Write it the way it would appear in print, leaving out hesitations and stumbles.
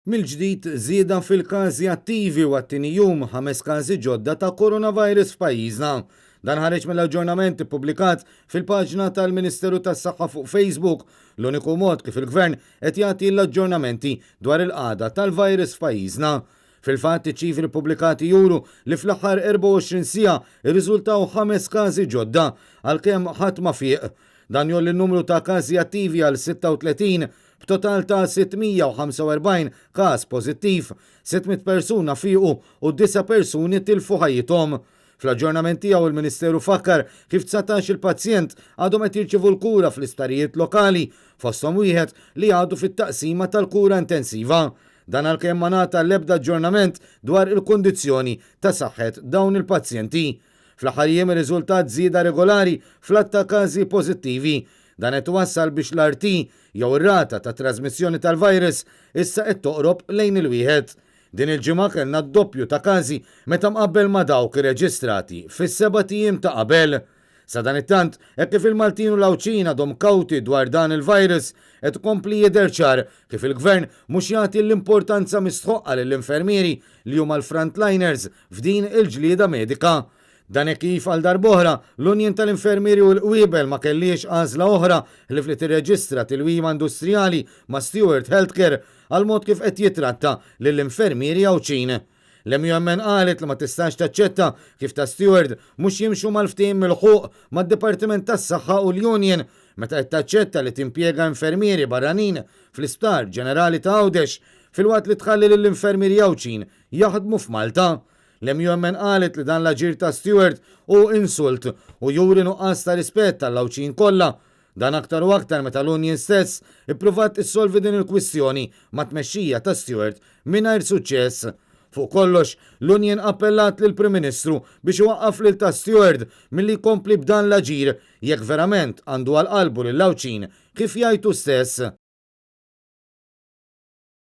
Mill-ġdid żieda fil-każi attivi u għat-tieni jum ħames każi ġodda ta' coronavirus f'pajjiżna. Dan ħareġ mill-aġġornament ippubblikat fil-paġna tal-Ministeru tas-Saħħa fuq Facebook, l-uniku mod kif il-Gvern qed jagħti l-aġġornamenti dwar il-qagħda tal-virus f'pajjiżna. Fil-fatt, iċ-ċifri ppubblikati juru li fl-aħħar 24 siegħa rriżultaw ħames każi ġodda, għalkemm ħadd ma fieq. Dan jgħolli n-numru ta' każi attivi għal 36, b'total ta' 645 każ pożittiv, 600 persuna fiequ u disa' persuni tilfu ħajjithom. Fl-aġġornament tiegħu il-Ministeru fakkar kif 19-il pazjent għadhom qed jirċievu l-kura fl-isptarijiet lokali, fosthom wieħed li għadu fit-taqsima tal-kura intensiva. Dan għalkemm ma ngħata l-ebda aġġornament dwar il-kundizzjoni ta' saħħet dawn il-pazjenti. Fl-aħħar jiem irriżultat żieda regolari fl-għadd ta' każi pożittivi. Dan qed iwassal biex l-RT, jew ir-rata ta' trażmissjoni tal-virus, issa qed toqrob lejn il-wieħed. Din il-ġimgħa kellna d-doppju ta' każi meta mqabbel ma' dawk irreġistrati fis-sebat ijiem ta' qabel. Sadanittant, hekk kif il-Maltin u l-Għawdxin għadhom kawti dwar dan il-virus, qed ikompli jidher ċar kif il-Gvern mhux jagħti l-importanza mistħoqqa lill-infermieri li huma l-frontliners f'din il-ġlieda medika. Dan hekk kif għal darb'oħra, l-Unjin tal-Infermieri u l-Qwiebel ma kellhiex għażla oħra ħlief li tirreġistra tilwima industrijali ma' Steward Healthcare għall-mod kif qed jitratta lill-infermieri Għawdxin. L-MUMN qalet li ma tistax taċċetta kif ta' Steward mhux jimxu mal-ftehim milħuq mad-Dipartiment tas-Saħħa u l-Union meta qed taċċetta li timpjega infermieri barranin fl-Isptar Ġenerali ta' Għawdex filwaqt li tħalli lill-infermieri Għawdxin jaħdmu f'Malta. L-MUMN qalet li dan l-aġir ta' Steward hu insult u juri nuqqas ta' rispett għall-Għawdxin kollha. Dan aktar u aktar meta l-union stess ippruvat issolvi din il-kwistjoni mat-tmexxija ta' Steward mingħajr suċċess. Fuq kollox, l-union appellat lill-Prim Ministru biex iwaqqaf lil ta' Steward milli jkompli b'dan l-aġir jekk verament għandu għal qalbu lill-Għawdxin kif jgħid hu stess.